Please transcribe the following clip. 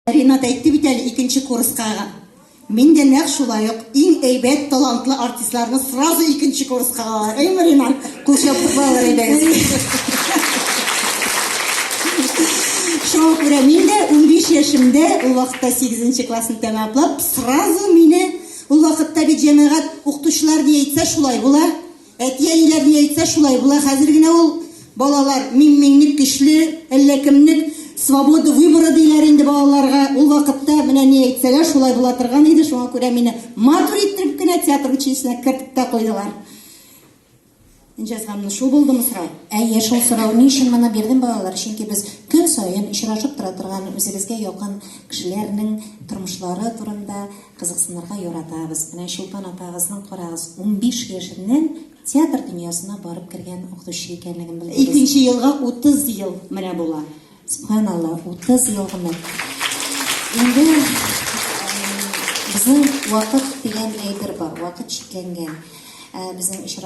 Ринат әйтте бит әле икенче курска. Мин дә нәкъ шулай ук иң әйбәт талантлы артистларны сразу икенче курска алалар. Әйме, Ринат? Кул чаптык балалар әйдәгез. Шуңа күрә мин дә 15 яшемдә, ул вакытта 8 классны тәмамлап, сразу мине ул вакытта бит җәмәгать укытучылар ни әйтсә шулай була. Әти-әниләр ни әйтсә, шулай була. Хәзер генә ул балалар мин-минлек көчле, әллә кемнек, свобода выбора диләр инде балаларга. Ул вакытта менә ни әйтсәләр, шулай була торган иде. Шуңа күрә мине матур иттереп кенә театр училищесына кертеп тә куйдылар. Энҗе Әсгамовна, шул булдымы сорау? Әйе, шул сорау. Ни өчен моны бирдем, балалар? Чөнки без көн саен очрашып тора торган үзебезгә якын кешеләрнең тормышлары турында Кызыксынырга яратабыз. Менә Чулпан апагызның, карагыз, 15 яшеннән театр дөньясына барып кергән укытучы икәнлеген белдегез. Икенче елга 30 ел менә була. Сөбханалла, 30 ел гомер. Инде безнең вакыт дигән әйбер бар, вакыт чикләнгән. Безнең очра.